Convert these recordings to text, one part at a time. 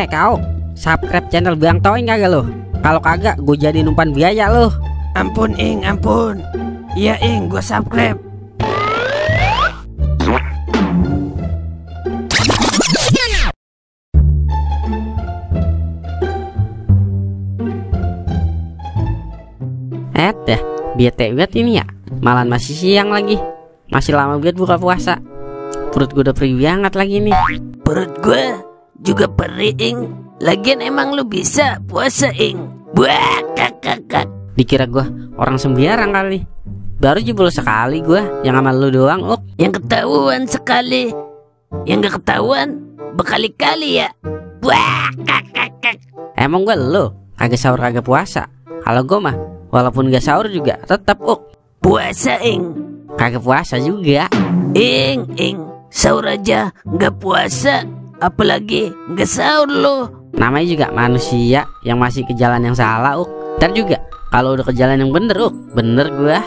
Kau subscribe channel Bang Toing kagak lo? Kalau kagak gue jadi umpan biaya lo. Ampun Ing, ampun. Iya Ing, gue subscribe. Dah, bete banget ini ya. Malah masih siang lagi. Masih lama banget buka puasa. Perut gue udah perih banget lagi nih. Perut gue juga perih Ing. Lagian emang lu bisa puasa Ing? Buah, kakak. Dikira gue orang sembiarang kali. Baru jebol sekali gue, yang sama lu doang, Yang ketahuan sekali, yang gak ketahuan berkali-kali ya. Buah, kakak. Emang gue lu kagak sahur kagak puasa. Kalau gue mah walaupun gak sahur juga tetap puasa Ing. Kagak puasa juga. Ing, sahur aja gak puasa, apalagi gak sahur lo. Namanya juga manusia yang masih ke jalan yang salah, Ntar juga kalau udah ke jalan yang bener, bener gua.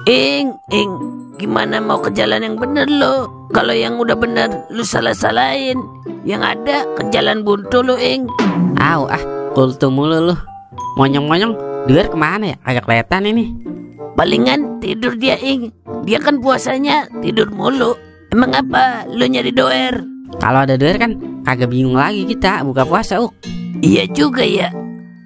Ing, gimana mau ke jalan yang bener lo? Kalau yang udah bener lu salah-salahin. Yang ada ke jalan buntu lo Ing. Kultu mulu lu. Monyong-monyong, duer kemana ya? Agak kelihatan ini. Palingan tidur dia Ing. Dia kan puasanya tidur mulu. Emang apa lu nyari doer? Kalau ada doer kan kagak bingung lagi kita buka puasa, Iya juga ya.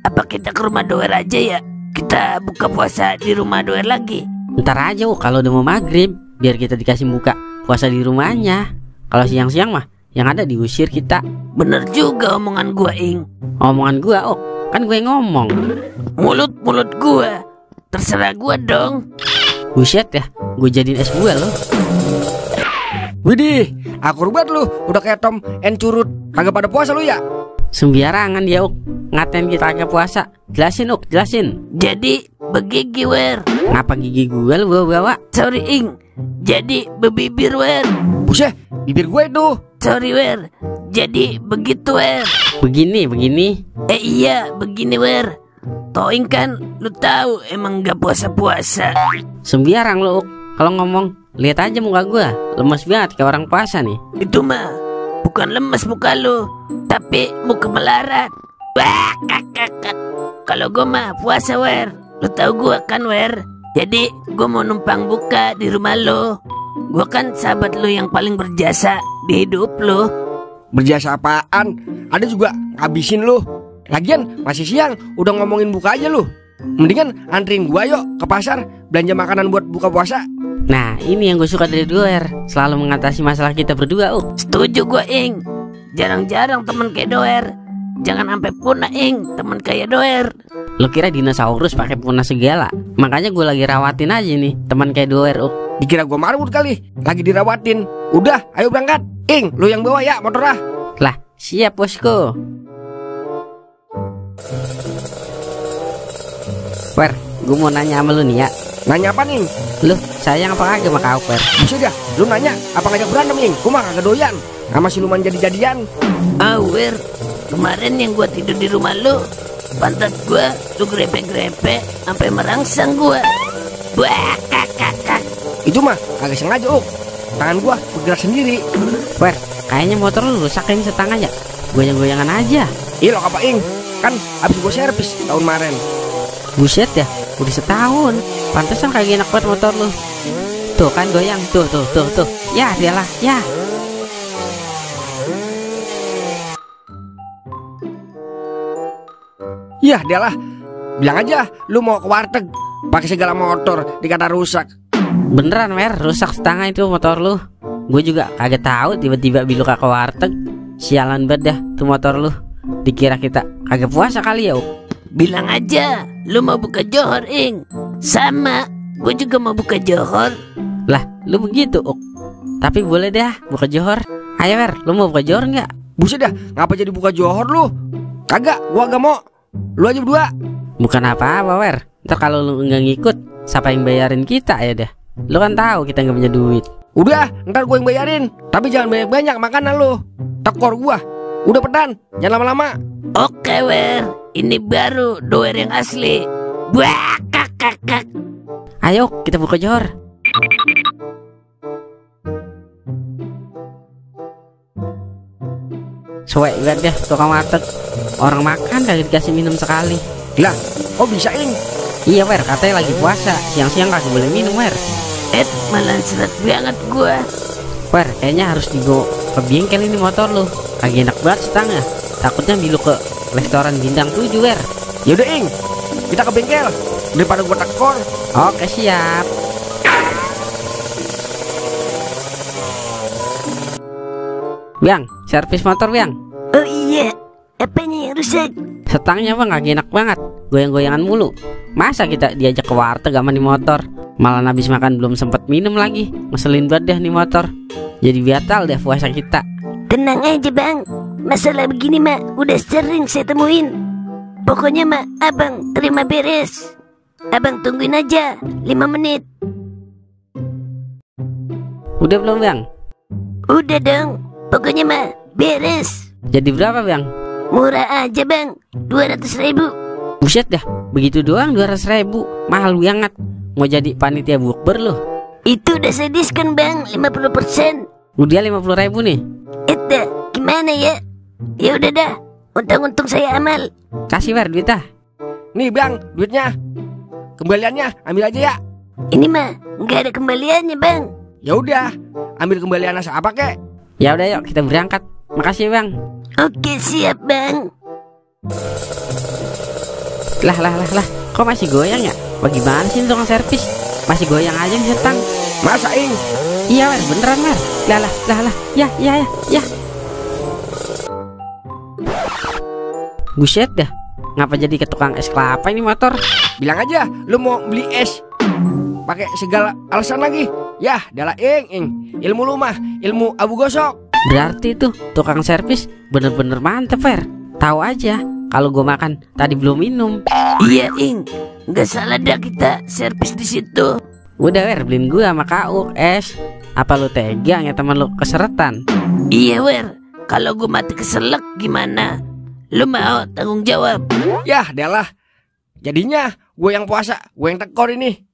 Apa kita ke rumah doer aja ya? Kita buka puasa di rumah doer lagi. Ntar aja kalau udah mau maghrib, biar kita dikasih buka puasa di rumahnya. Kalau siang-siang mah yang ada diusir kita. Bener juga omongan gua Ing. Omongan gua, kan gue ngomong. Mulut gua. Terserah gua dong. Buset ya, gue jadiin es buah lo. Widih, akur banget lu. Udah kayak Tom and Curut. Kagak pada puasa lu ya? Sembiarangan dia, ngatain kita kagak puasa. Jelasin, jelasin. Jadi begigi wer. Ngapa gigi gue lu bawa? Sorry Ing. Jadi bebibir wer. Buset, bibir gue itu. Sorry wer. Jadi begitu wer. Begini. Iya, begini wer. Toing kan lu tahu emang gak puasa-puasa. Sembiarang lu, kalau ngomong. Lihat aja muka gue, lemes banget kayak orang puasa nih. Itu mah bukan lemes muka lu, tapi muka melarat. Wah, kakak. Kalau gue mah puasa wer. Lu tahu gue kan wer. Jadi gue mau numpang buka di rumah lu. Gue kan sahabat lu yang paling berjasa di hidup lu. Berjasa apaan? Ada juga ngabisin lu. Lagian masih siang, udah ngomongin buka aja lu. Mendingan anterin gua yuk ke pasar belanja makanan buat buka puasa. Nah, ini yang gue suka dari Doer, selalu mengatasi masalah kita berdua, Setuju gue Ing. Jarang-jarang temen kayak Doer. Jangan sampai punah Ing, temen kayak Doer. Lo kira dinosaurus pakai punah segala? Makanya gue lagi rawatin aja nih teman kayak Doer, Dikira gue marut kali, lagi dirawatin. Udah, ayo berangkat. Ing, lu yang bawa ya motor ah. Lah, siap bosku. Wer, gue mau nanya sama lu nih ya. Nanya apa nih? Lu sayang apa kagak sama kau, Wer? Bisa dah, lu nanya apa ngajak berantem Ing? Gue mah kagak doyan sama siluman jadi-jadian. Wer, kemarin yang gue tidur di rumah lu, pantat gue lu grepe-grepe sampai merangsang gue. Wah, kakak. Itu mah kagak sengaja tangan gue bergerak sendiri. Wer, kayaknya motor lu rusak ini setengah ya. Goyang-goyangan aja. Iya lo apa Ing? Kan abis gue servis tahun kemarin. Buset ya, udah setahun. Pantesan kagak enak banget motor lu. Tuh kan goyang, tuh. Ya, dialah, ya. Yah dialah. Bilang aja lu mau ke warteg pakai segala motor dikata rusak. Beneran Wer, rusak setengah itu motor lu. Gue juga kagak tahu tiba-tiba bilu ke warteg. Sialan banget dah tuh motor lu. Dikira kita kagak puasa kali ya, Bilang aja lu mau buka johor Ing. Sama, gue juga mau buka johor. Lah, lu begitu, Tapi boleh dah buka johor. Ayo Wer, lu mau buka johor nggak? Buset dah, ngapa jadi buka johor lu? Kagak, gua gak mau. Lu aja berdua. Bukan apa-apa Wer. Ntar kalau lu nggak ngikut, siapa yang bayarin kita ya dah? Lu kan tahu kita nggak punya duit. Udah, ntar gue yang bayarin. Tapi jangan banyak-banyak makanan lu. Tekor gua. Udah pedan, jangan lama-lama. Oke Wer, ini baru Doer yang asli. Wah, kakak. Ayo kita buka johor. Suwe banget deh tukang warteg. Orang makan kagak dikasih minum sekali. Lah, kok bisa Ing? Iya Wer, katanya lagi puasa. Siang-siang kagak boleh minum Wer. Malah seret banget gua. Wer, kayaknya harus dibawa ke bengkel ini motor lu. Lagi enak banget setengah. Takutnya bilu ke restoran bintang 7 Wer. Yaudah Ing, kita ke bengkel daripada gua tekor. Oke siap. Biang, servis motor Biang. Oh iya, apanya yang rusak? Setangnya bang lagi enak banget, goyang-goyangan mulu. Masa kita diajak ke warteg sama di motor, malah habis makan belum sempet minum lagi. Ngeselin banget deh nih motor. Jadi batal deh puasa kita. Tenang aja bang, masalah begini mah udah sering saya temuin. Pokoknya mah abang terima beres. Abang tungguin aja 5 menit. Udah belum Bang? Udah dong, pokoknya mah beres. Jadi berapa Bang? Murah aja bang, 200.000. Buset dah, begitu doang 200.000. Mahal banget. Mau jadi panitia bukber loh. Itu udah saya diskon bang, 50%. Udah 50.000 nih. Gimana ya? Ya udah dah, untung-untung saya amal. Kasih Wer duitnya. Nih Bang, duitnya. Kembaliannya ambil aja ya. Ini mah nggak ada kembaliannya bang. Ya udah, ambil kembalian apa kek? Ya udah yuk kita berangkat. Makasih Bang. Oke siap bang. Lah, kok masih goyang ya? Bagaimana sih tukang servis? Masih goyang aja nih setang. Masa Ing? Iya Wer, beneran Wer. Lah. Ya. Buset dah. Ngapa jadi ke tukang es kelapa ini motor? Bilang aja lu mau beli es. Pakai segala alasan lagi. Yah, dalah Ing. Ilmu lu mah ilmu abu gosok. Berarti tuh tukang servis bener-bener mantep Wer. Tahu aja kalau gue makan tadi belum minum. Iya Ing, nggak salah dah kita servis di situ. Udah Wer, beliin gue sama Kak es. Apa lu tega ya teman lu keseretan? Iya Wer, kalau gue mati keselak gimana? Lu mau tanggung jawab? Yah, dalah. Jadinya gue yang puasa, gue yang tekor ini.